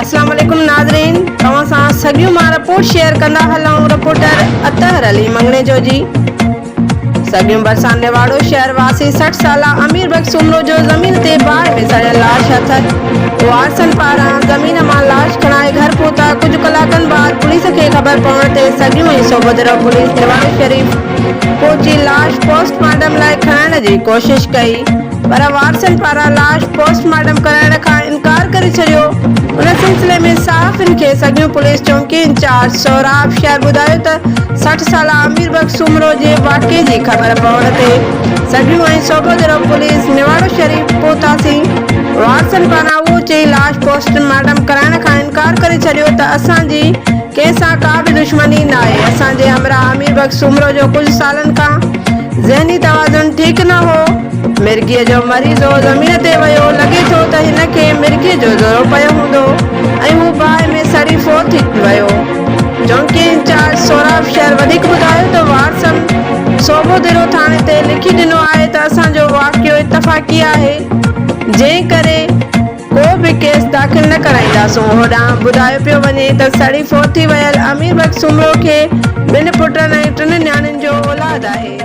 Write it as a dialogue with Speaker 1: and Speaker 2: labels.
Speaker 1: اسلام عليڪم ناظرين توهان سان سڳيون مان رپورٽ شيئر ڪندا هلون رپورٽر اطهر علي مڱڻيجو جي سڳيون ڀرسان نواڙو شهر واسي 60 سالا امير بخش سومرو جو زمين تي باهه ۾ سڙيل لاش هٿ وارثن پاران زمين مان لاش کڻائي گهر پهتا ڪجهه ڪلاڪن بعد پوليس کي خبر پوڻ تي سڳيون ۽ صوبودرو پوليس نواڙو شريف پهچي لاش پوسٽ مارٽم لاء کڻائڻ جي ڪوشش ڪئي. پر وارثن پاران لاش پوسٽ مارٽم ڪرائڻ کان انڪار ڪري ڇڏيو. ان سلسلي ۾ صحافين کي سڳيون پوليس چونڪي انچارج سهراب شهر ٻڌايو ته 60 سالا امير بخش سومرو جي واقعي جي خبر پوڻ تي سڳيون ۽ صوبوديرو پوليس نواڙو شريف پهتاسين وارثن پاران اهو چئي لاش پوسٽ مارٽم ڪرائڻ کان انڪار ڪري ڇڏيو ته اسان جي ڪنهن سان ڪا به دشمني ناهي اسان جي همراهه امير بخش سومرو جو ڪجهه سالن کان ذهني توازن ٺيڪ نه هو. مرگيء جو مريض هو زمين تي ويو. لڳي ٿو ته هن کي مرگيء جو دورو پيو هوندو ۽ هو باهه ۾ سڙي فوت ٿي ويو. چونڪي انچارج سهراب شهر وڌيڪ ٻڌايو ته وارثن صوبوديرو ٿاڻي تي لکي ڏنو آهي ته اسان جو واقعو اتفاقي آهي جنهن ڪري ڪو به ڪيس داخل نه ڪرائينداسون. هوڏانهن ٻڌايو پيو وڃي ته سڙي فوت ٿي ويل امير بخش سومرو کي ٻن پٽن ۽ ٽن نياڻين جو اولاد آهي.